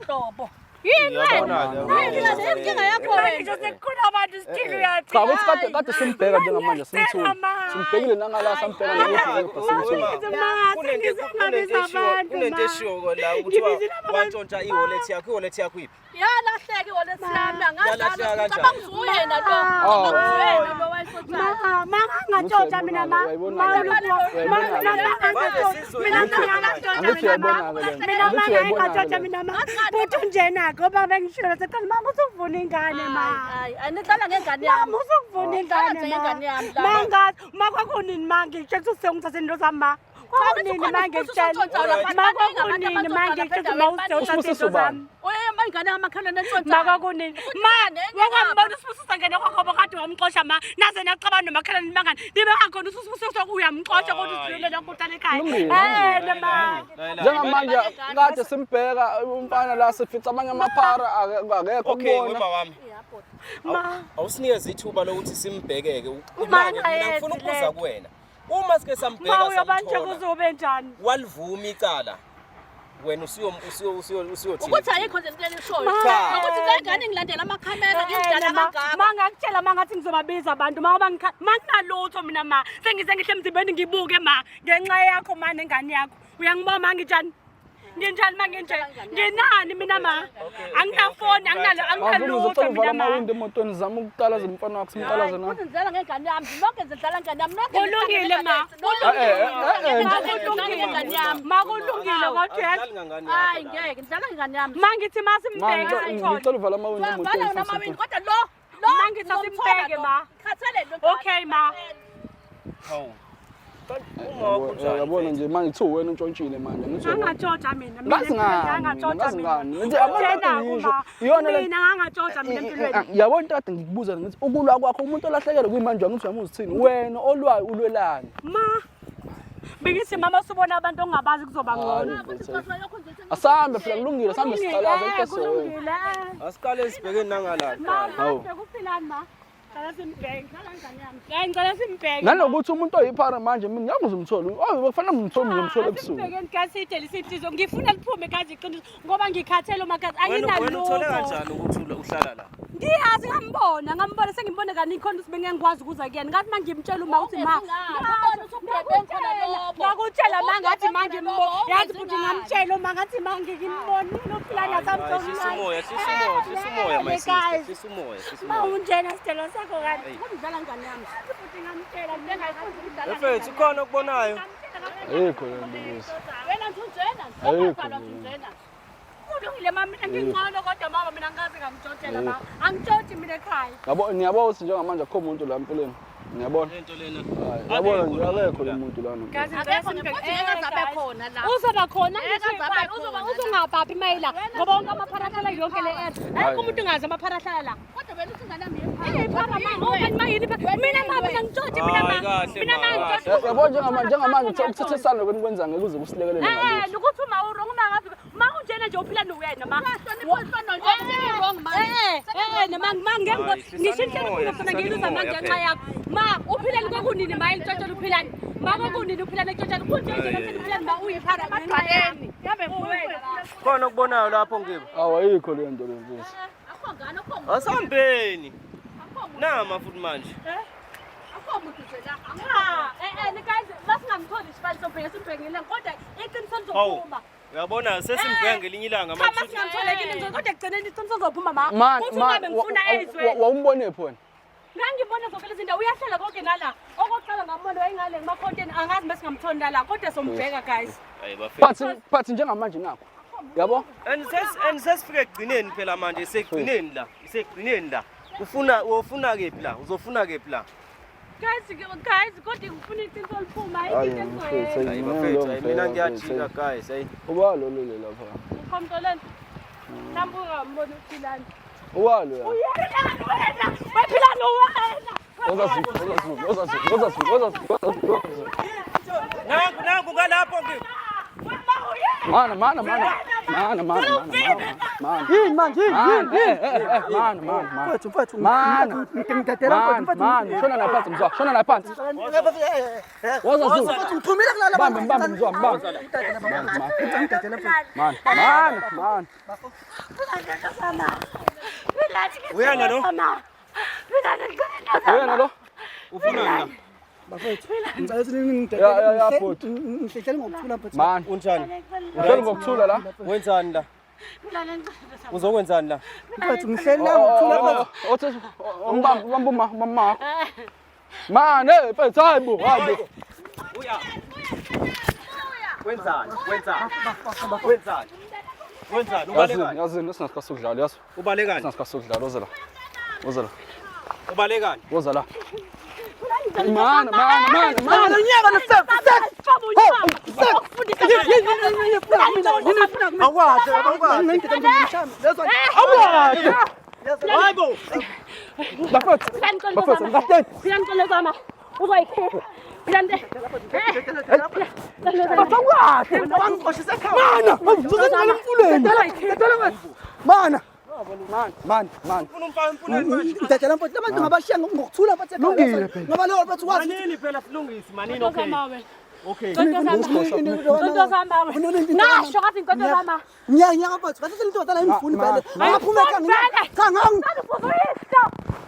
S2: Hlobo. Yini wena?
S1: Uyabona-ke,
S2: Yini inkinga yakho wena?
S5: Mangisho sekukhona abantu still uyathi.
S3: Cha ukuthi kade kade simbheka njengamanje simthuli. Simbhekile nangala sambheka ngokuphi simthuli.
S1: Kunento eshiwo la ukuthi wantshontsha i-wallet yakho, i-wallet yakho iphi?
S2: Yalahleka i-wallet yami angazi.
S1: Yalahleka kanjani?
S2: Cabanga uyena lo.
S3: Oh.
S2: Cabanga uyena lo wayesotshaya.
S5: Ma, mangangatshontsha mina ma.
S3: Angithi uyayibona-ke le nto.
S5: Mina
S3: Angithi uyayibona-ke
S5: mangangatshontsha
S3: le nto.
S5: mina ma. Bhuti unjena-ke ngoba bengishilo seqala mama usukuvuna ingane ma.
S2: Hayi, anidlala ngengane yami.
S5: Mama usukuvuna ingane
S2: Nje
S5: ma.
S2: ingane yami la.
S5: Mangazi, ma kwakunini ma ngitshe ukuthi usengithathe into zami ma. Kwakunini manje ngitshela? Ma kwakunini manje ngitshela ma usithe uthatha
S3: Usibusiso
S5: into
S3: bani?
S5: zami.
S2: Oye ingane kamakhelwane entshontshayo.
S5: Ma kwakunini? Ma wakwambona uSibusiso ngene kwakho kade wamxosha ma. Naze naxabana nomakhelwane mangani. Nibe ngakhona uSibusiso uyamxosha kodwa uzilele lonke uhlala ekhaya.
S3: Kulungile.
S5: Eh ma.
S3: Njengamanje kade simbheka umfana la sifica amanye amaphara akekho
S1: Okay,
S3: kubona.
S1: wema wami.
S5: Ma.
S1: Awusinikeze ithuba lokuthi simbhekeke.
S5: Uma
S1: Imali mina ngifuna
S5: angayenzi
S1: ukubuza
S5: le.
S1: kuwena. Uma sike
S5: Ma
S1: sambheka
S5: uyobanje
S1: samthola.
S5: kuzobe njani?
S1: Walivuma icala. Wena usuyo usuyo usuyo usuyothini?
S2: Ukuthi ayikho nje into elishoyo.
S1: Cha.
S2: Ukuthi le ngane ngilandela amakhamera ngimdala kangaka.
S5: Ma ngakutshela ma ngathi ngizobabiza abantu ma ngoba ma nginalutho mina ma sengize ngihle emzimbeni ngibuke ma ngenxa yakho ma nengane yakho uyangibona ma nginjani nginjani ma nginje nginani mina ma anginafoni anginalo
S3: Mavuma
S5: anginalutho
S3: uzocela uvala
S5: mina ma
S3: amawindi emotweni zama ukuqalaza umfana wakho simqalaze na.
S2: Futhi ngidlala ngengane yami. Nonke nidlala ngengane yami. Nonke
S5: Kulungile ma
S3: Eh, eh,
S5: kulungile
S2: ngengane yami.
S5: ma kulungile kodwa
S1: Awudlali ngangane
S2: Hayi
S1: yakho la.
S2: ngeke ngidlala ngengane yami.
S5: ma ngithi ma
S3: Ma
S5: simbheke simthole
S3: ngicela uvala amawindi
S2: Vala
S3: emotweni.
S2: wona amawindi kodwa lo lo
S5: Ma ngithi asimbheke, ma.
S2: Khathele lo.
S5: Okay, ma.
S1: Hawu. Kanti uma wakho unjani?
S3: Yabona nje manje kuthiwa wena untshontshile manje ngithi wena.
S5: Ngangatshontsha mina
S3: Ngazi ngani,
S5: ngangatshontsha
S3: ngazi
S5: mina
S3: ngani. Ngithi abantu kade
S5: Utshenako,
S3: ngisho,
S5: ma.
S3: iyona le-
S5: mina ngangatshontsha mina empilweni
S3: Yabona into kade ngikubuza ngithi ukulwa kwakho umuntu olahlekelwe kuyimanje wami uthi uyamuzi thini wena olwayo ulwelani.
S5: ma bengithi mama usubona abantu ongabazi kuzoba ngcono
S3: Asambe phela kulungile sambe siqalaza
S5: Eh,
S3: into sowe.
S5: kulungile eh.
S1: Asiqale sibhekeni nangala.
S5: ma
S3: Hawu.
S5: ma bekuphilani ma ngicela simbheke Eh, ngicela simbheke
S3: Nanokuthi umuntu oyiphara manje mina ngeke uzumthole. Oh kufanele ngimthole ngimthole ebusuku.
S5: Asimbhekeni kaside lisinhliziyo ngifuna liphume kazi iqiniso ngoba ngikhathele makazi
S1: Wena wena uthole
S5: anginalutho
S1: kanjani ukuthi uhlala la?
S5: ngiyazi ngambona ngambona sengimbone kaningi khona ukuthi bengeke ngikwazi ukuza kuyena ngathi uma ngimtshela uma uthi ma ngakutshela ma ngathi ma ngimbona yazi futhi ngamtshela uma ngathi ma ngimbonile uphilana
S1: Hayi, hlisa umoya, hlisa umoya, hlisa umoya my sister, hlisa umoya, hlisa
S5: ma
S1: umoya.
S5: unjena sithelo sakho kanti
S2: Ngidlala ngengane yami.
S5: futhi ngamtshela bengayifuni
S1: Mfethu ukhona okubonayo?
S3: Ayikho le nto lezi.
S2: Wena nje unjena.
S3: Ayikho
S2: Ufana
S3: le.
S2: unjena.
S5: Kulungile ma mina ngingcono kodwa mama mina ngikaze ngamtshontshela ma angitshotshi mina ekhaya
S3: Yabo niyabona ukuthi njengamanje akukho muntu la empilweni. Niyabona?
S1: Lento lena.
S3: Hayi, Yabona nje akekho lo muntu lana.
S5: Guys,
S2: Akekho futhi ngeke aze abe khona la.
S5: uzoba khona
S2: Ngeke aze abe khona la.
S5: uzongabhabhi mayila ngoba wonke amaphara ahlala yonke le area ayikho umuntu ungazi amaphara ahlala la
S2: Kodwa wena uthi ingane yami
S5: iphara ma oh ma yini phara mina ma mina ngitshotshi mina ma
S1: Hayi, kahle,
S5: mina ma
S1: ma,
S5: ngitshotshi
S3: Yabo njengamanje njengamanje ukuthethisana kwenu kwenza ngeke uze kusilekelele
S5: Eh,
S3: ngalutho.
S5: nokuthi uma urong uma ngazi ma unjena nje uphila nowena ma Eh, eh, noma ma ngeke
S1: Hayi, hlisani
S5: ngisho inhlelo
S1: umoya,
S5: ufuna
S1: hlisani
S5: ngiyiluza ma
S1: umoya
S5: ngenxa
S1: phela.
S5: yakho ma uphilani kwakunini ma elitshotshela uphilani ma kwakunini uphilani etshotshela kunje nje bese uphilani ma uyiphara ngenxa yami
S1: Khona okubonayo lapho ngibo.
S3: Awu ayikho le nto le mfethu.
S1: Asambeni. Nama futhi manje.
S5: Cha, eh eh guys, masingamtholi isibali sobheke simbhekile kodwa iqiniso
S1: Hawu.
S5: lizophuma.
S1: Uyabona sesimbheka ngelinye ilanga
S5: Cha
S1: manje.
S5: masingamthole kini kodwa ekugcineni iqiniso lizophuma ma.
S3: Man
S5: Uthi
S3: man
S5: uma ngifuna ezwe.
S3: wawumbone phi wena?
S5: Ngangibona zonke lezi ndawo uyahlala konke nala. Okokuqala ngambona wayengale kumakhonteni angazi masingamtholi nala kodwa sombheka guys.
S1: Hayi bafethu.
S3: But but njengamanje nakho. Yabo?
S1: And ses and sesifike ekugcineni phela manje sekugcineni la. Isekugcineni la. Ufuna ufuna kephi la? Uzofuna kephi la?
S5: Guys, guys kodwa ngifuna iqiniso liphuma ayikho
S3: Hayi
S5: into
S3: mfethu,
S5: engizoyenza.
S1: Hayi bafethu, hayi mina ngiyajika guys, hayi.
S3: Uba lo lo lapha.
S5: Ukhomtoleni. Mhlawumbe ungamboni uphilani.
S3: Uba lo ya.
S5: Uyena wena, wephilani wena.
S3: Ozazuku, ozazuku, ozazuku, ozazuku, ozazuku, ozazuku.
S1: Nangu nangu ngalapho ngibo.
S3: Mana mana mana. Mana mana mana. Mana.
S6: Yini manje yini
S3: Mana,
S6: yini
S3: eh
S6: yini?
S3: eh eh mana mana mana.
S6: Mfethu mfethu
S3: Mana.
S6: ngidedela
S3: Mana
S6: mfethu
S3: mana, shona la phansi mzwa, shona la phansi. Woza Zulu.
S6: mfethu ngiphumile kulala
S3: Bambe bambe mzwa, bambe.
S6: Ngidedela mfethu.
S3: Mana mana mana.
S1: Uyena lo?
S3: Uyena lo?
S1: Ufuna la?
S6: Bafethu ngicela ukuthi
S3: Ya ya ya
S6: ningidedele.
S3: bhuti.
S6: Ngihleli ngokuthula mfethu.
S3: Mana.
S1: Unjani?
S3: Uhleli ngokuthula la.
S1: Wenzani la? Uzokwenzani la?
S6: Mfethu ngihleli la ngokuthula mfethu.
S3: Othi umbamba ubamba uma mama wakho. Mana, eh mfethu hayibo, hayibo.
S1: Uya. Wenzani? Wenzani? Wenzani? Wenzani?
S3: Yazini,
S1: Ubalekani?
S3: yazini sinasikhathi sokudlala, yazi.
S1: Ubalekani?
S3: Sinasikhathi sokudlala, woza la. Woza la.
S1: Ubalekani?
S3: Woza la. Mana, mana, mana, mana.
S6: Nyaka lo step, step.
S7: Awukahle, awukahle. Awukahle. Hayibo.
S3: Bafethu. Bafethu, ngikahleni.
S5: Phila uzoyikhipha. Phila nte.
S3: Awukahle. Mana, ngizongena emfuleni. Mana. Mana, mana.
S6: Ngidedela mfowethu labantu ngabashiya ngokuthula mfowethu ekhaya.
S3: Lungile phela.
S6: Ngoba lowo mfowethu wazi
S1: Manini phela silungise, manini okay. Okay.
S5: Nasho kathi inkonzo zama.
S6: Nya nya mfowethu kahle into zala ngifuni vele. Ngaphuma ekhaya
S5: Vele.
S6: cha ngang
S5: Ufuze uyihlo.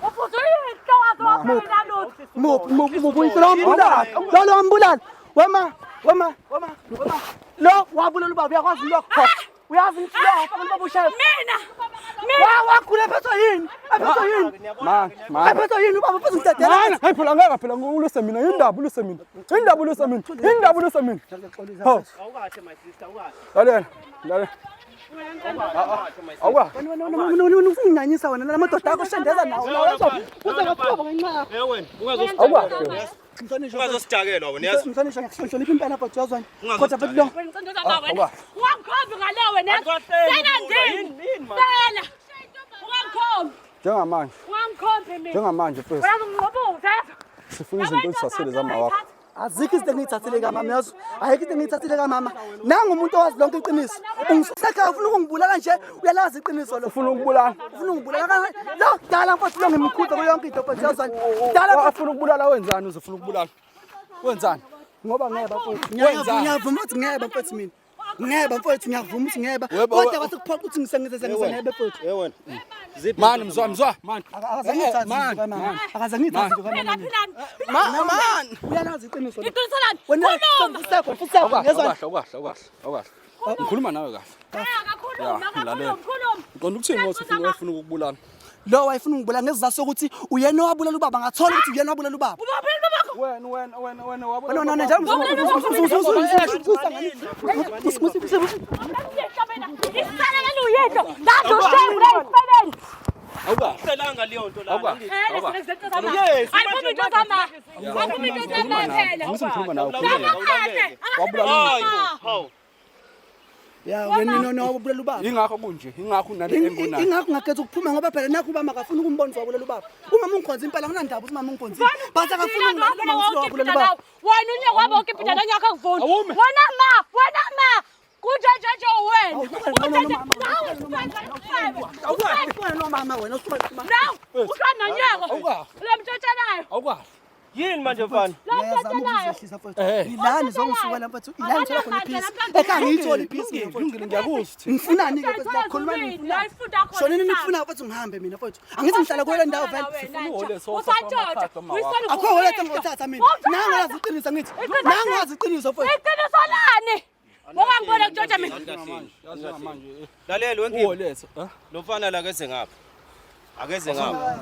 S5: Ufuze uyihlo wazowaphela lutho.
S6: muphi muphi muphi uyihlo wambulala. Lo lo wambulala. Wema wema wema wema. Lo wabulala ubaba uyakwazi lokho. Uyazi ukuthi lo wafaka ubaba ushaya.
S5: Mina. Mina.
S6: Wa wakhula ephethwe yini? Ephethwe yini?
S3: Mana, mana.
S6: Ephethwe yini ubaba futhi ngidedela.
S3: Mana, hayi phela ngeke phela nguluse mina indaba uluse mina. Indaba uluse mina. Indaba uluse mina. Ho.
S1: Awukahle my sister, awukahle.
S3: Lalela, lalela. Awukahle.
S6: Wena wena wena usunginyanyisa wena la madoda akho shendeza nawo. Kuze ngaphuba ngenxa yakho.
S1: Eh wena,
S3: Awukahle.
S6: Mhlonishwa
S1: ungazosidakelwa wena yazi.
S6: mhlonishwa ngiyakuhlonipha impela mfowethu uyazwana. Kodwa futhi lo
S5: Inkonzo zama wena. Ungangikhombi ngale wena. Sena ndini. Sena. Ungangikhombi.
S3: Njengamanje,
S5: Ungangikhombi mina.
S3: njengamanje mfethu.
S5: Uyazingqobuza.
S3: Sifuna izinto ozithathile zama wakho.
S6: Azikho izinto engiyithathile kamama yazi. Ayikho into engiyithathile kamama. Nangu umuntu owazi lonke iqiniso. Ungisusa ufuna ukungibulala nje uyalazi iqiniso lo.
S3: Ufuna ukubulala.
S6: Ufuna ukungibulala kanje. Lo dala mfowethu lo ngimkhuza kuyo yonke into mfowethu uyazwana. Dala mfowethu
S3: Afuna ukubulala wenzani uzofuna ukubulala? Wenzani?
S6: ngoba ngeba mfowethu.
S3: Wenzani?
S6: Ngiyavuma ukuthi ngeba mfowethu mina. Ngeba mfowethu ngiyavuma ukuthi ngeba.
S3: Weba,
S6: Kodwa kwase kuphoqa ukuthi ngisengize ngebe mfowethu.
S1: Eh wena.
S3: Mani mzwa mzwa mani.
S6: Akaze ngithathe
S3: Man,
S6: izinto kamama.
S3: man.
S6: Akaze ngithathe izinto kamama.
S5: Philani.
S3: Man.
S6: Uyalazi iqiniso lo.
S5: Iqiniso lani?
S6: Wena
S5: Khuluma.
S6: futhi futhi ngezwa.
S3: Awukahle, awukahle, awukahle, awukahle. Ngikhuluma nawe kahle.
S5: Akakhuluma,
S3: Ya,
S5: akakhuluma, khuluma.
S3: Ngiqonda ukuthini ngothi ufuna ufuna ukukubulala?
S6: Lo wayefuna ungibulala ngesizathu sokuthi uyena owabulala ubaba ngathola ukuthi uyena owabulala ubaba.
S5: Ubabulala babakho.
S3: Wena wena wena wena
S6: Wena wena njalo
S5: Isalekela uyedwa. Ngaze ushaye la isifebeni.
S3: Awukahle.
S1: Selanga leyo nto la.
S3: Awukahle.
S5: Eh, lesi zama.
S1: Yes,
S5: Ayiphumi into zama. Ayiphumi into zama phela.
S3: Angithi ngikhuluma nawe.
S5: Zama kahle.
S3: Wabulala
S1: Hayi bo. Hawu.
S6: Ya wena no wabulala ubaba.
S3: Ingakho kunje, ingakho unale engonayo.
S6: Ingakho ngakhetha ukuphuma ngoba phela nakho ubaba akafuni ukumbona wabulala ubaba. Uma ungikhonza impela nginandaba ukuthi mama ungikhonzile. But akafuni ukungibona ukuthi wabulala ubaba.
S5: Wena unyaka wabo wonke impinda nyaka akuvuni.
S3: Awume.
S5: Wena ma, wena ma. Kunje nje nje wena. Kunje nje. Nawe
S6: Ufana nomama wena usuka
S5: Nawe ushana nonyaka.
S3: Awukahle.
S5: Lamtshotshelayo.
S3: Awukahle.
S1: Yini manje mfana?
S5: Lamtshotshelayo.
S6: Ngiyazama mfowethu. Ilani zongisukela mfowethu. Ilani ngithola khona ipeace. Ekhaya ngiyithola ipeace mina mfowethu.
S3: Lungile ngiyakuzwa.
S6: Ngifunani ke mfowethu? La khulumani ngifunani. Shonini nifuna mfowethu ngihambe mina mfowethu. Angithi ngihlala kuyo le ndawo vele. Akho wallet engothatha mina. Nangu wazi iqiniso ngithi. Nangu wazi iqiniso mfowethu.
S5: Iqiniso lani? Ngoba ngibona kutshontsha mina.
S3: Manje
S1: Lalela wenkibi.
S3: uwolethe. Eh?
S1: Lo mfana la akeze ngapha. Akeze ngapha.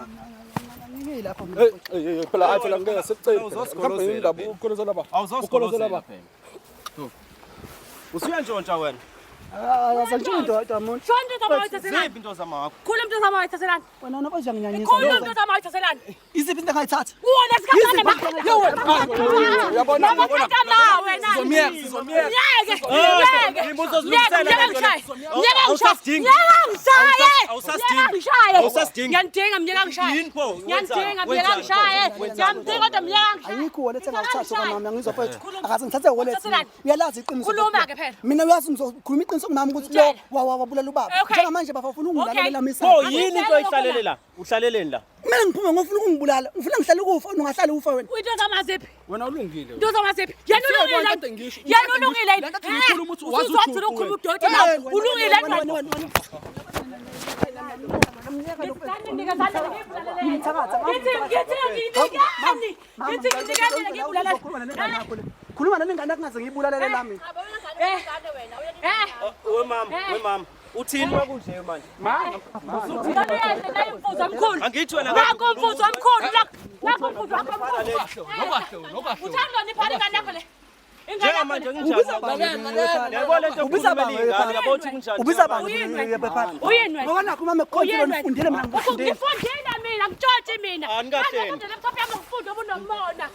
S6: Ngiyilapho mina.
S3: Eh, eh, eh, phela hayi phela ngeke sekucele. Mhlawumbe indaba ukholozela ba. Ukholozela ba.
S1: Usuyantshontsha wena.
S6: Azantshontsha into yodwa muntu.
S5: Shona into zama wayithathelani.
S1: Ziphi into zama wakho?
S5: Khuluma into zama wayithathelani.
S6: Wena wena mfowethu uyanginyanyisa.
S5: Khuluma into zama wayithathelani.
S6: Iziphi into engayithatha?
S5: Wona sikhathana ma.
S3: Uyabona, uyabona.
S5: Sizomyeka,
S3: Sizomyeka, sizomyeka.
S5: Ngeke, ngeke.
S1: Ngeke,
S5: Ngeke ngishaye. Ngeke
S1: Awusasidingi.
S5: ngishaye.
S1: Awusasidingi.
S5: Ngeke ngishaye.
S1: Awusasidingi.
S5: Ngiyamdinga mnyeka ngishaye.
S1: Yini pho?
S5: Ngiyamdinga mnyeka ngishaye. Ngiyamdinga kodwa mnyeka ngishaye.
S6: Ayikho wallet engawuthatha kamama ngizwa mfowethu. Akaze ngithathe wallet. Uyalazi iqiniso.
S5: Khuluma ke phela.
S6: Mina uyazi ngizokhuluma iqiniso kumama ukuthi lo
S5: Mtshele.
S6: wabulala ubaba.
S5: Okay.
S6: Njengamanje baba ufuna ungibulalela
S5: Okay.
S6: misa.
S1: Pho yini into oyihlalele la? Uhlaleleni la?
S6: Kumele ngiphume ngofuna ukungibulala. Ngifuna ngihlale ukufa ungahlali ufa wena.
S5: Into zama ziphi?
S3: Wena ulungile.
S5: Into zama ziphi? Yena
S3: Ngifike
S5: ulungile.
S3: konke into ngisho.
S5: Yena ulungile.
S3: Le nto ngikhuluma ukuthi wazi
S5: Usuwathi
S3: ujuqu
S5: ukhuluma
S3: wena.
S5: udoti la. Ulungile
S6: Khuluma nalengane akungaze ngiyibulalele lami.
S1: We mama, we mama. Uthini makunje manje? Angithi wena
S5: Nakho mfuzo omkhulu nakho mfuzo wakho omkhulu.
S3: Nokahle, nokahle.
S5: Uthanda niphala ingane yakho le. Ingane yakho
S1: Njengamanje
S5: le.
S1: nginjani? Yabo lento
S6: Ubiza bani
S1: yokukhulumela ingane yabo uthi kunjani?
S6: Ubiza bani?
S5: Uyini wena? Uyini wena?
S6: Ngoba nakho mama ekhonzile
S5: Uyini wena?
S6: nifundile mina ngifundile.
S5: Ngifundile mina, ngitshontshe mina.
S1: Ah, ningahleni.
S5: Manje laptop yami ngifundile. Nginabhuti obunomona.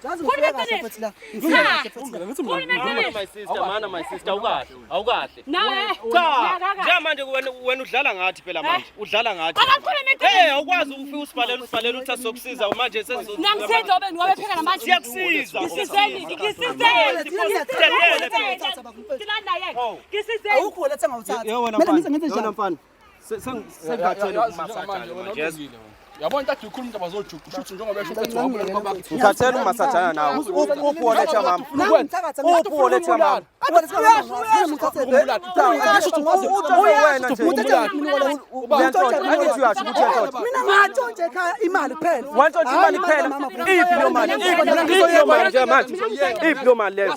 S6: Yazi ngifike kahle mfethu la. Ngifike kahle mfethu la.
S5: Khuluma
S1: Mana
S5: iqiniso.
S1: my sister, mana my sister, awukahle, awukahle.
S5: Nawe.
S1: Cha, njengamanje wena wena udlala ngathi phela manje, udlala ngathi.
S5: Akakhulume iqiniso.
S1: Eh, awukwazi ukufika usibhalele usibhalele uthi asizokusiza manje sesizo.
S5: Nangisiza obe ngiwabepheka namanje.
S1: Siyakusiza.
S5: Ngisizeni, ngisizeni. Silanda yeke. Ngisizeni.
S6: Awukho wallet engawuthatha.
S1: Yewena
S6: Kumele
S1: mfana.
S6: ngize ngenze
S1: Yewena
S6: njani?
S1: mfana. Sengikhathele ukumasajana manje. Yes.
S3: Yabona into ade ukhuluma indaba zojuqu shuthi njengoba esho ukuthi wabulala babakho.
S1: Ngikhathele ukumasajana nawe. Uphi wallet yamama?
S6: Nangithakatha
S1: Uphi wallet yamama? Uyantshontsha, angithi uyasho ukuthi uyantshontsha.
S6: Mina ngantshontsha ekhaya imali kuphela.
S1: Wantshontsha imali kuphela. Iphi leyo mali? Iphi leyo mali njengamanje? Iphi leyo mali leyo?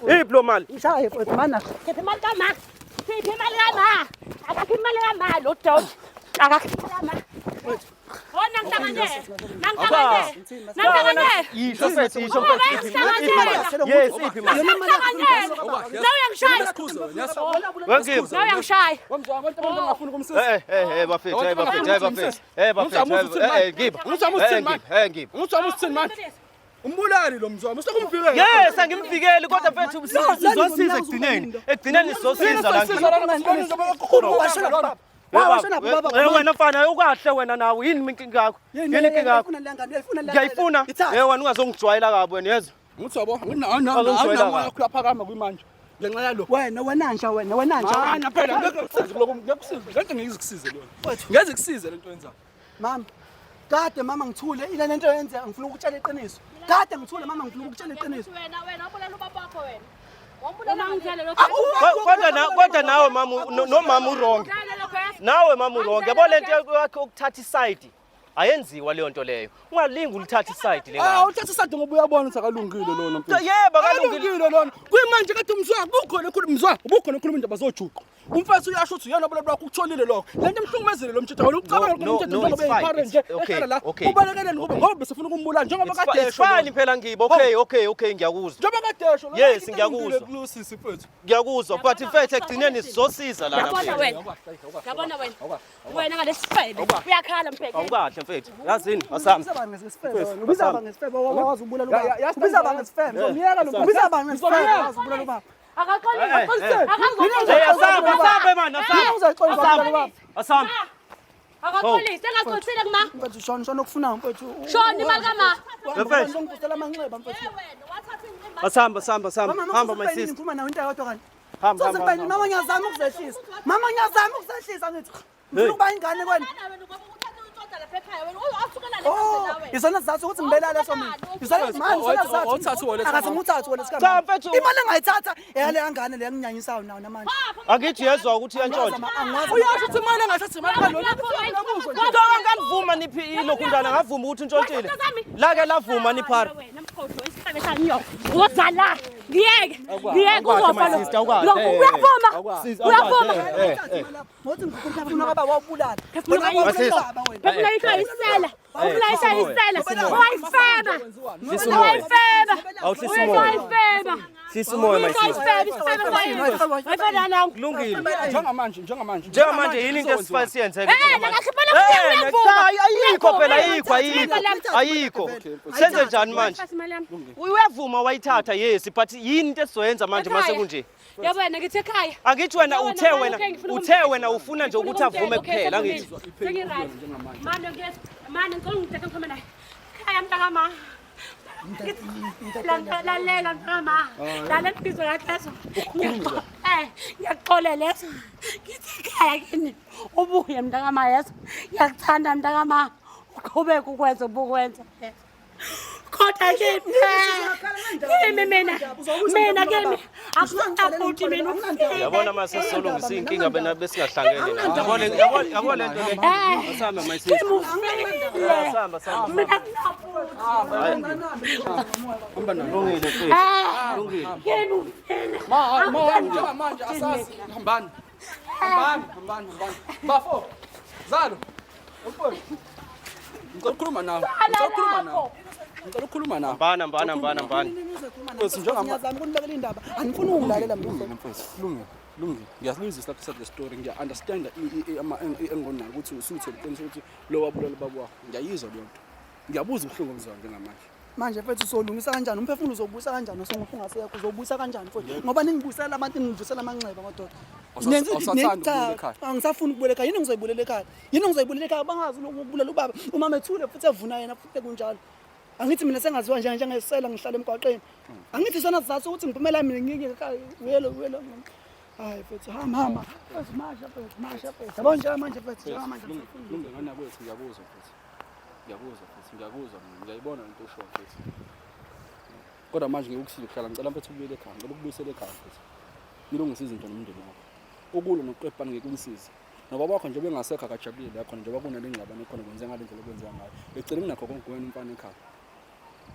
S1: Iphi leyo mali?
S6: Ngishaye mfethu mana.
S5: Khipha imali kama. Khipha imali kama. Akakho imali kama lo dog. Akakho imali kama. Wona ngihlanganyele. Nangihlanganyele. Nangihlanganyele.
S1: Yisho mfethu, yisho mfethu. Iphi imali? Yes, iphi imali?
S5: Nangihlanganyele. Nawe uyangishaya.
S1: Wengiwe.
S5: Nawe uyangishaya.
S3: Wamzwa abantu abantu abangafuni ukumsiza.
S1: Eh eh eh bafethu, eh bafethu, eh bafethu. Eh bafethu, eh ngiba.
S3: Umzamo uthini manje?
S1: Eh ngiba.
S3: Umzamo uthini manje? Umbulali lo mzamo, usekumvikela.
S1: Yes, angimvikeli kodwa mfethu sizosiza ekugcineni. Ekugcineni sizosiza la. Eh wena mfana ukahle wena nawe yini inkinga yakho? Yini inkinga yakho? Ngiyayifuna. Eh wena ungazongijwayela kabi wena yezwa.
S3: Ngithi yabo, awunamoya wakho uyaphakama kwimanje. Ngenxa yalo.
S6: Wena wenanja wena wenanja.
S3: Mana phela ngeke kusize kuloko, ngeke kusize. Lento ngeke kusize lona. Ngeke kusize lento yenzayo.
S6: Mama, kade mama ngithule ile lento yenzeka ngifuna ukutshela iqiniso. Kade ngithule mama ngifuna ukutshela iqiniso.
S5: Wena wena ubulala ubaba wakho wena. Uma ngitshele lokho.
S1: Kodwa na kodwa nawe mama nomama uwrong. Nawe mama uwrong. Yabo lento yakho ukuthatha iside. Ayenziwa leyo nto leyo. Ungalingi ulithatha iside le
S3: Ah,
S1: ngane.
S3: uthatha iside ngoba uyabona ukuthi akalungile lona mfethu.
S1: Yebo, akalungile.
S3: Akalungile lona. Kuyimanje kade umzwa kukhona ekhuluma mzwa, ubukhona ekhuluma indaba zojuqu. Umfethu uyasho ukuthi uyena obulala bakho ukutholile lokho. Lento imhlukumezile lo mthetho. Wena ucabanga
S1: No,
S3: ukuthi
S1: no,
S3: umthetho
S1: no,
S3: njengoba
S1: it's fine.
S3: eyiphare
S1: It's-
S3: nje
S1: okay,
S3: ehlala la.
S1: okay.
S3: Ubalekeleni ngoba ngoba besefuna ukumbulala njengoba
S1: It's
S3: kade
S1: it's
S3: esho.
S1: fine phela ngibo. Okay, okay, okay ngiyakuzwa.
S3: Njengoba kade esho. lona
S1: Yes,
S3: into
S1: ngiyakuzwa.
S3: elungile kulosisi mfethu.
S1: Ngiyakuzwa but mfethu ekugcineni sizosiza lana.
S5: Yabona
S1: mfethu.
S5: wena. Yabona wena. Wena ngalesifebe. Uyakhala mbheke.
S1: Awukahle mfethu. Yazini asambe.
S6: Ubiza bani ngesifebe wena? Ubiza bani ngesifebe wazi ukubulala ubaba? Ubiza bani ngesifebe?
S3: Ngizomyeka lo
S6: Ubiza bani ngesifebe wazi ukubulala ubaba?
S5: Akaxolisi.
S1: Eh, eh. Asambe, asambe man, asambe.
S6: Uzoyixolisa ukubulala ubaba.
S1: Asambe.
S5: Akaxolisi. Engaxolisile kuma.
S6: Mfethu shona shona okufunayo mfethu.
S5: Shona imali kama.
S1: Mfethu.
S6: Ngifusela amanxeba mfethu.
S1: Asambe, asambe, asambe.
S6: Mama
S1: Hamba my sister.
S6: Ngiphuma nawe into eyodwa kanti.
S1: Hamba,
S6: Soze
S1: hamba,
S6: ngibani mama ngiyazama ukuzehlisa. Mama ngiyazama ukuzehlisa ngithi. Ngifuna ukuba ingane kwena. Oh, isona sizathu ukuthi ngibelale so mina. Isona manje isona sizathu.
S3: Awuthathe wallet
S6: Akase nguthathe wallet
S1: Cha,
S6: kamama.
S1: mfethu.
S6: Imali engayithatha eyale ngane le enginyanyisayo nawo namanje.
S1: Angithi yezwa ukuthi iyantshontsha.
S6: Angazi.
S3: Uyasho ukuthi imali engathatha imali kalona.
S1: Cha ngalivuma niphi ilokhu njana ngavuma ukuthi untshontshile. Lake lavuma niphara.
S5: Wena mkhosi wesihleke sanyoko. Woza la. Ngiyeke. Ngiyeke
S1: Awukahle,
S5: uzofa
S1: my
S5: lo.
S1: sister, awukahle.
S5: Lo uyavuma. Uyavuma.
S6: Ngothi ngifuna kwaba wawubulala.
S5: Phefumula
S6: Wena
S1: sister.
S6: baba wena.
S5: Phefumula isela. Phefumula isela. Owayifeba.
S1: Hlisa umoya.
S5: Owayifeba.
S1: Awuhlisa umoya.
S5: Owayifeba.
S1: Hlisa umoya my sister.
S5: Wayifeba nangu.
S1: Kulungile.
S3: Njengamanje, njengamanje.
S1: Njengamanje yini into esifane siyenzeke?
S5: Eh, nakakhiphela uyavuma.
S1: Cha, ayikho phela ayikho ayikho. Ayikho. Senze njani manje? Uyavuma wayithatha yes, but yini into esizoyenza manje mase kunje?
S5: Yabo wena ngithi ekhaya.
S1: Angithi wena uthe wena uthe wena ufuna nje ukuthi avume kuphela angithi.
S5: Sengi-right. Mane ngiyeza. Mane ngicela ungithathe ngikhulume naye. Ekhaya mntakama. Lalela mntakama. Lalela ibizo lakho leso. Ngiyakuxolela leso. Ngithi ekhaya kini ubuye mntakama yeso. Ngiyakuthanda mntakama. Uqhubeke ukwenza obukwenza. Kodwa kimi kimi mina mina kimi akusafuthi mina ufike.
S1: Yabona mase sizolungisa inkinga bena besingahlangene la. Yabona yabona yabona lento le. Asihamba my sister.
S5: Kimi ufile.
S1: Asihamba asihamba.
S5: Mina nginafuthi.
S1: Kulungile mfethu.
S5: Kimi ufile.
S3: Ma, ma, njengamanje asazi hambani. Hambani, hambani, hambani. Bafo. Zalo. Mfowethu. Ngicela ukukhuluma nawe. Ngicela ukukhuluma nawe. Ngicela ukukhuluma nawe.
S1: Hambana hambana hambana hambana.
S3: Mfethu njengamanje
S6: Ngiyazama ukunibekela indaba. Angifuni ukungilalela mina.
S3: Lungile mfethu, lungile. Lungile. Ngiyaluzisa lapho side story, ngiya understand engonayo ukuthi usuthole iqiniso ukuthi lo wabulala ubaba wakho. Ngiyayizwa leyo nto. Ngiyabuzwa ubuhlungu obuzwayo njengamanje.
S6: Manje mfethu uzolungisa kanjani umphefumulo uzobuyisa kanjani osengoku ungasekho uzobuyisa kanjani mfethu ngoba ningibuyisela abantu ningivusela amanxeba madoda.
S3: Awusathandi ukubuyela ekhaya?
S6: Angisafuni ukubuyela ekhaya. Yini ngizoyibulela ekhaya? Yini ngizoyibulela ekhaya? Bangazi ukubulala ubaba. Umama ethule futhi evuna yena futhi kunjalo. Angithi mina sengaziwa nje njengesela ngihlala emgwaqeni. Angithi sona sizathu ukuthi ngiphumela mina ngike ekhaya uyelo uyelo. Hayi mfethu hamba hamba. Mfethu masha mfethu masha mfethu. Yabo nje manje mfethu njengamanje.
S3: Lunge ngane yakwethu ngiyakuzwa mfethu. Ngiyakuzwa mfethu ngiyakuzwa mina ngiyayibona lento oshoyo mfethu. Kodwa manje ngeke ukusize ukuhlala ngicela mfethu ubuyele ekhaya ngicela ukubuyisela ekhaya mfethu. Nilungise izinto nomndeni wakho. Ukulwa nokuqebhana ngeke kunisize. Nobaba wakho nje bengasekho akajabulile la khona njengoba kunale ngxabano ekhona kwenzeka ngale ndlela okwenzeka ngayo. Begcina kunakho konke wena umfana ekhaya.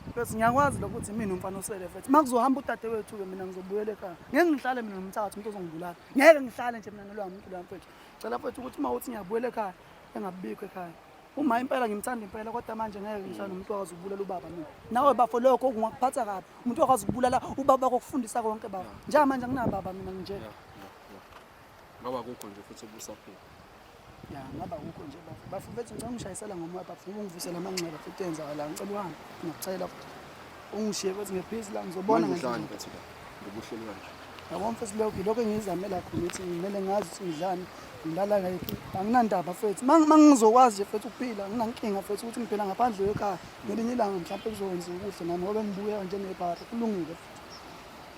S6: Mfethu ngiyakwazi lokho ukuthi mina umfana osele mfethu. Uma kuzohamba udadewethu-ke mina ngizobuyela ekhaya. Ngeke ngihlale mina nomthatha umuntu ozongibulala. Ngeke ngihlale nje mina naloya muntu loya mfethu. Cela mfethu ukuthi uma uthi ngiyabuyela ekhaya engabikho ekhaya. Uma impela ngimthanda impela kodwa manje ngeke ngihlale nomuntu okwazi ukubulala ubaba mina. Nawe bafo lokho kungakuphatha kabi. Umuntu okwazi ukubulala ubaba wakho kufundisa konke bafo. Njengamanje anginababa mina nginje.
S3: Ngoba akukho nje futhi obusaphila.
S6: Ya ngaba akukho nje bafo. Bafo mfethu ngicela ungishayisela ngomoya bafo ngoba ungivusela amanxeba futhi eyenzakalayo. Ngicela uhambe. Ngiyakucela futhi. Ungishiye futhi ngephisi la ngizobona
S3: Manje udlani mfethu la? Ngoba uhleli kanje.
S6: Yabo mfethu lokho yilokho engiyizamela khona ukuthi ngimele ngazi ukuthi ngidlani ngilala kayiphi anginandaba mfethu uma ngizokwazi nje mfethu ukuphila anginankinga mfethu ukuthi ngiphila ngaphandle kwekhaya ngelinye ilanga mhlawumpe kuzokwenziwa okuhle nami ngoba ngibukeka njengebhara kulungile futhi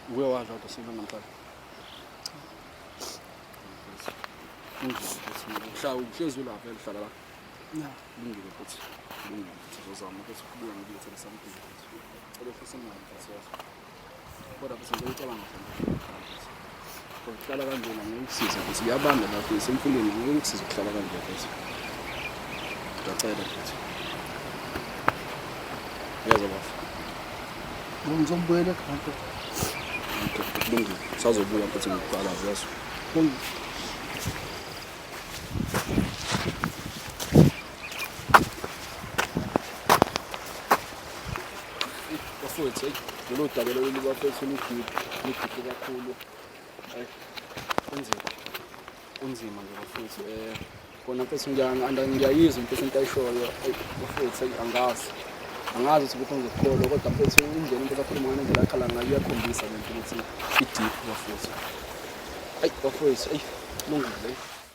S3: Uke wadla kodwa silo namhlanje. Uhlala uhlezi ulapha vele uhlala la.
S6: Ya.
S3: Kulungile futhi. Kulungile futhi uzozama ukuthi ubuye ngibuyethele something futhi. Cela uhlise imali futhi yazi. Kodwa futhi ngicela ucabange futhi. Ukuhlala kanjena ngeke kusize futhi kuyabanda la futhi emfuleni ngeke kusize ukuhlala kanje futhi. Ngiyacela futhi. Uyezwa bafo.
S6: Ngizobuyela ekhaya mfethu.
S3: Okay, kulungile. Sazobuya futhi ngikuqala uyezwa.
S6: Kulungile.
S3: Bafowethu, eyi, lolu daba lolu bafowethu lu-deep, lu-deep kakhulu. Eyi, kunzima. Kunzima nje bafowethu. Kona mfethu ngiyayizwa mfethu into ayishoyo. Eyi, bafowethu, eyi, angazi. Angazi ukuthi kuphi ngizokukholwa kodwa mfethu indlela into akhuluma ngayo nendlela akhala ngayo iyakhombisa lento ukuthi i-deep bafowethu. Eyi, bafowethu, eyi, kulungile.